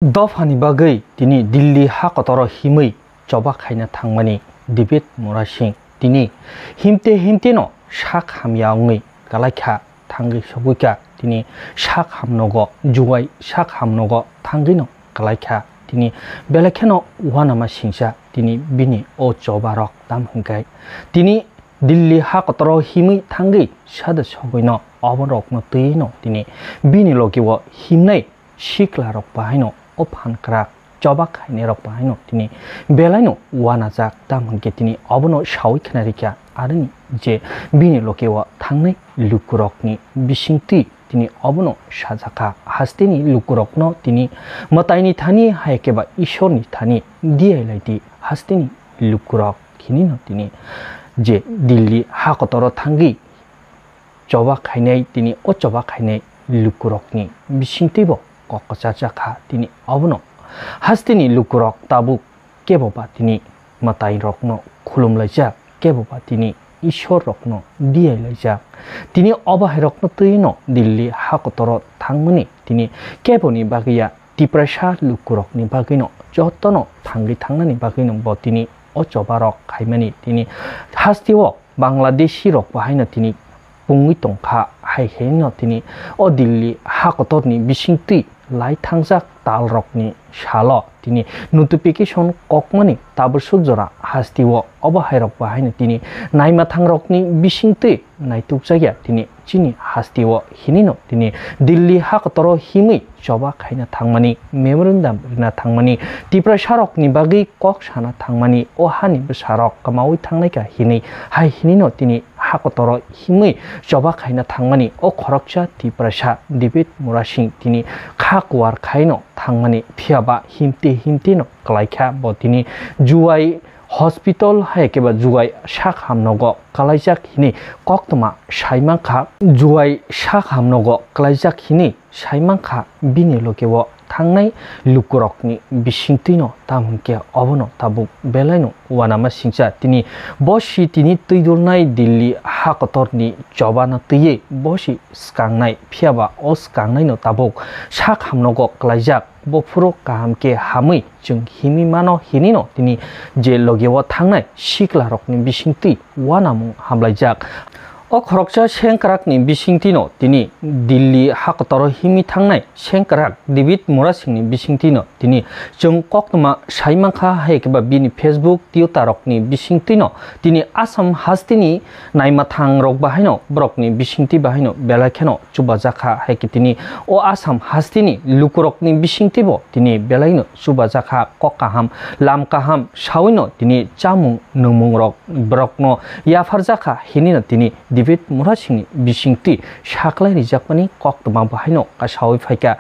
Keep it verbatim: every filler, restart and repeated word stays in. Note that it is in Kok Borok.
Dophani bagwi tini Delhi ha kotoro himwi choba khaina thangmani David Murasing tini himte himteno sak hamya wngwi kalaikha, thangwi sogwikha tini sak hamnogo, juwai sak hamnogo thangwino kalaikha tini belai kheno uanama singcha tini bini o choba rok tam hwnkhe tini Delhi ha kotoro himwi thangwi sada sogwino oborokno twino tini bini logi o himnai sikla rok bahaino o phan kwrak choba khainai rok bahaino tini belaino uanajak tam hwnkhe tini obono sawi khna rikha aroni je bini logi o thangnai lukurokni bisingtwi tini obono sajakha hasteni lukurokno tini mwtaini thani hai khe ba Ishorni thani diyailai di hasteni lukurok hinino tini je Delhi ha kotoro thangwi choba khainai tini o choba khainai lukurokni bisingtwibo kok kwchajak kha tini obono hasteni lukurok tabuk kebo ba tini mwtai rokno khulumlaijak kebo ba tini Ishor rokno diyai laijak tini o bahai rokno twino Delhi ha kotoro thangmani tini keboni bagwi ya Tiprasa lukurokni bagwino jotono thangwi thangnani bagwino bo tini o choba rok khaimani tini hasteo Bangladeshi rok bahaino tini pungwi tongkha, hai khe no tini o Delhi ha kotorni bisingtwi lai thangjak tal rokni salo tini notification kokmani tabuk suk jora hasteo obo hai rok bahaino tini naima thang rokni bisingtwi naitukjakya tini chini hasteo hinino tini Delhi ha kotoro himwi choba khaina thangmani, memorandum rwna thangmani, Tiprasa rokni bagwi kok sana thangmani, o hani bwsa rok kwmawi thangnaikha hinwi hai hinino tini ha kotoro himwi choba khaina thangmani o khoroksa Tiprasa David Murasing tini kha kuar khaino thangmani, phiyaba himte himteno kwlaikha bo tini juwai hospital hai khe ba juwai sak hamnogo kwlaijak hinwi koktwma saimankha, juwai sak hamnogo kwlaijak hinwi saimankha bini loge o thangnai lukurokni bisingtwino, tamo hwnkhe obono tabuk belaino uanama singcha tini bosi tini twidulnai Delhi ha kotorni chobana twiwi bosi skangnai, phiyaba o skangnaino tabuk sak hamnogo kwlaijak, bophuru kaham khe hamwi chwng himwi mano hinino tini je loge o thangnai sikla rokni bisingtwi uanamung hamlaijak. O khoroksa sengkrakni bisingtwino tini Delhi ha kotoro himwi thangnai sengkrak David Murasingni bisingtwino tini chwng koktwma saimankha, hai khe ba bini Facebook, Twitter rokni bisingtwino tini Assam hasteni naima thang rok bahaino borokni bisingtwi bahaino belai kheno chubajakha, hai khe tini o Assam hasteni lukurokni bisingtwibo tini belaino chubajakha, kok kaham, lam kaham sawino tini chamung nwngmung rok borokno yapharjakha hinino tini David Murasingni bisingtwi saklai rijakmani koktwma bahaino kasawi phaikha.